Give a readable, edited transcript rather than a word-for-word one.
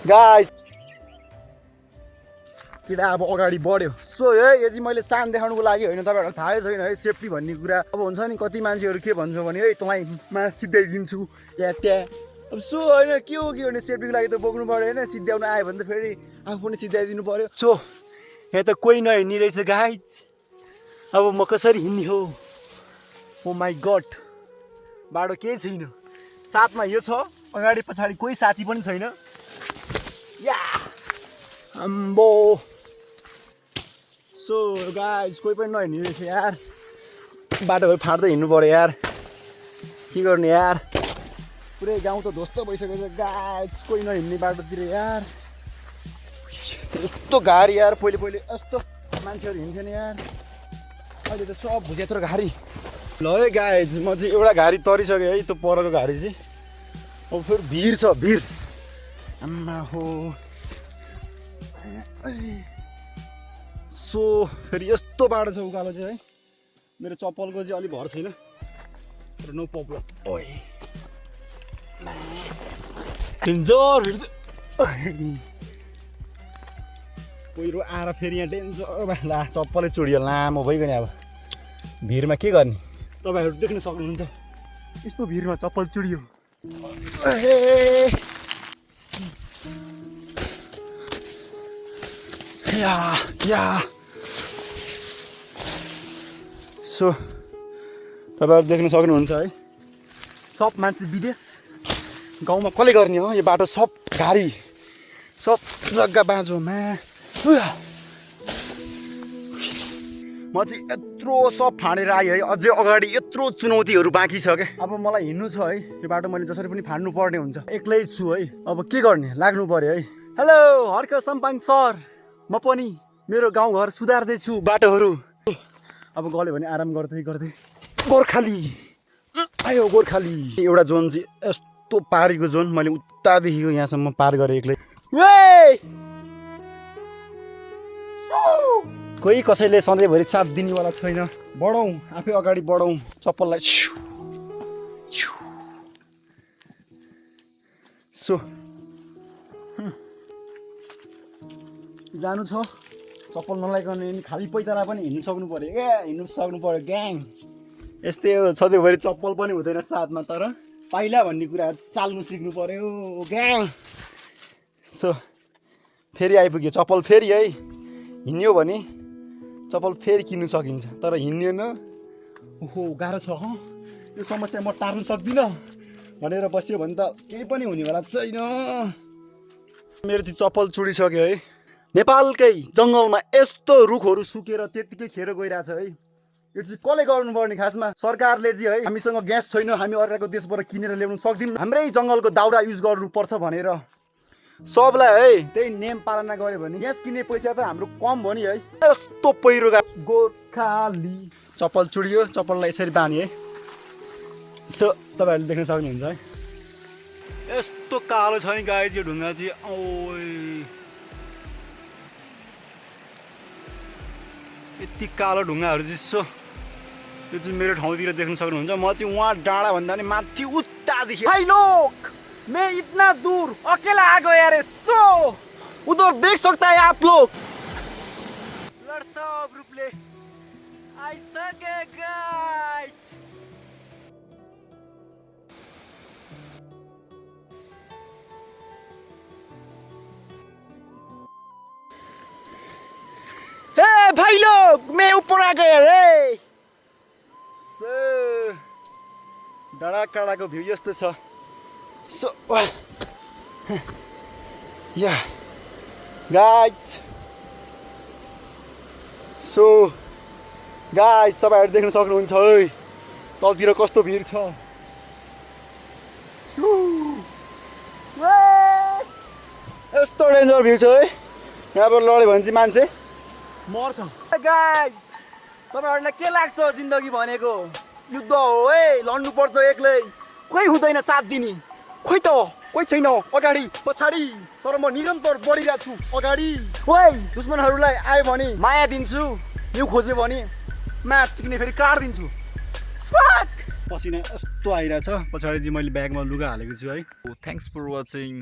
Guys किडा अब अगाडि बढ्यो सो है यो चाहिँ मैले सान देखाउनुको लागि होइन तपाईँहरूलाई थाहै छैन है सेफ्टी भन्ने कुरा अब हुन्छ नि कति मान्छेहरू के भन्छ भने है तँलाईमा सिध्याइदिन्छु या त्यहाँ अब सो होइन के हो भने सेफ्टीको लागि त बोक्नु पऱ्यो होइन सिध्याउनु आयो भने त फेरि आफू पनि सिध्याइदिनु पऱ्यो सो यहाँ त कोही नहिँड्ने रहेछ गाइस अब म कसरी हिँड्ने हो ओ माई गड बाटो केही छैन साथमा यो छ अगाडि पछाडि कोही साथी पनि छैन या अम्बो सो गाइस कोही पनि नहिँड्ने रहेछ यार बाटोहरू फाट्दै हिँड्नु पऱ्यो यार के गर्ने यार पुरै गाउँ त ध्वस्त भइसकेको छ गाइस कोही नहिँड्ने बाटोतिर यार यस्तो गाडी यार पहिले यस्तो मान्छेहरू हिँड्थ्यो नि यार अहिले त सब भुजेत्रो घारी ल है गाइस म चाहिँ एउटा घारी तरिसकेँ है त्यो परको घारी चाहिँ अब फेरि भिड छ भिड आम्मा हो सो फेरि यस्तो बाटो छ उकालो चाहिँ है मेरो चप्पलको चाहिँ अलिक भर छैन तर नो प्रब्लम ओइ डेन्जर भिड पहिरो आएर फेरि यहाँ डेन्जर ला चप्पलै चुडियो लामो भइगयो अब भिडमा के गर्ने तपाईँहरू देख्न सक्नुहुन्छ यस्तो भिडमा चप्पल चुडियो या सो तपाईँहरू देख्न सक्नुहुन्छ है सब मान्छे विदेश गाउँमा कसले गर्ने हो यो बाटो सब गाडी सब जग्गा बाँझोमा म चाहिँ यत्रो सब फाँडेर आएँ है अझै अगाडि यत्रो चुनौतीहरू बाँकी छ क्या अब मलाई हिँड्नु छ है यो बाटो मैले जसरी पनि फाड्नु पर्ने हुन्छ एक्लै छु है अब के गर्ने लाग्नु पर्यो है हेलो हर्क सम्पाङ सर म पनि मेरो गाउँघर सुधार्दैछु बाटोहरू अब गल्यो भने आराम गर्दै गर्दै गोर्खाली आयो गोर्खाली एउटा जोन चाहिँ यस्तो पारीको जोन मैले उतादेखिको यहाँसम्म पार गरेँ एक्लै कोही कसैले सधैँभरि साथ दिनेवाला छैन बढौँ आफै अगाडि बढौँ चप्पललाई सो जानु छ चप्पल नलाइकने खाली पैताला पनि हिँड्नु सक्नु पऱ्यो क्या हिँड्नु सक्नु पऱ्यो ग्याङ यस्तै हो सधैँभरि चप्पल पनि हुँदैन साथमा तर पाइला भन्ने कुरा चाल्नु सिक्नु पऱ्यो ग्याङ सो फेरि आइपुग्यो चप्पल फेरि है हिँड्यो भने चप्पल फेरि किन्नु सकिन्छ तर हिँड्दैन ओहो गाह्रो छ यो समस्या म टार्नु सक्दिनँ भनेर बस्यो भने त केही पनि हुनेवाला छैन मेरो त्यो चप्पल चुडिसक्यो है नेपालकै जङ्गलमा यस्तो रुखहरू सुकेर त्यत्तिकै खेर गइरहेछ है यो चाहिँ कसले गर्नुपर्ने खासमा सरकारले चाहिँ है हामीसँग ग्यास छैन हामी अर्काको देशबाट किनेर ल्याउनु सक्दैनौँ हाम्रै जङ्गलको दाउरा युज गर्नुपर्छ भनेर सबलाई है त्यही नियम पालना गर्यो भने ग्यास किन्ने पैसा त हाम्रो कम भयो नि है यस्तो पहिरो गोर्खाली चप्पल चुडियो चप्पललाई यसरी बानी है सो तपाईँहरूले देख्न सक्नुहुन्छ है यस्तो कालो छ नि गाई चाहिँ ढुङ्गा चाहिँ ओइ यति कालो ढुङ्गाहरू चाहिँ सो यो चाहिँ मेरो ठाउँतिर देख्न सक्नुहुन्छ म चाहिँ वहाँ डाँडा भन्दा पनि माथि उतादेखि हाई लोक मैं इतना दूर अकेला आ गया रे सो उधर देख सकता है आप लोग लड़सा ग्रुपले आइसके गाइस हे भाई लोग मैं ऊपर आ गया रे सो डाँडा काँडाको भ्यू यस्तो छ So, yeah, guys. So, guys, तपाईँहरू देख्न सक्नुहुन्छ है तलतिर कस्तो भिड छ यस्तो डेन्जर भिड छ है यहाँबाट लड्यो भने चाहिँ मान्छे मर्छ गाइस तपाईँहरूलाई के लाग्छ जिन्दगी भनेको युद्ध हो है लड्नुपर्छ एक्लै कोही हुँदैन साथ दिने खोइ त कोही छैन अगाडि पछाडि तर म निरन्तर बढिरहेको छु अगाडि ओइ दुश्मनहरूलाई आयो भने माया दिन्छु यो खोज्यो भने म्याच सिक्ने फेरि काट्दिन्छु फक पसिना यस्तो आइरहेछ पछाडि चाहिँ मैले ब्यागमा लुगा हालेको छु है थ्याङ्क्स फर वाचिङ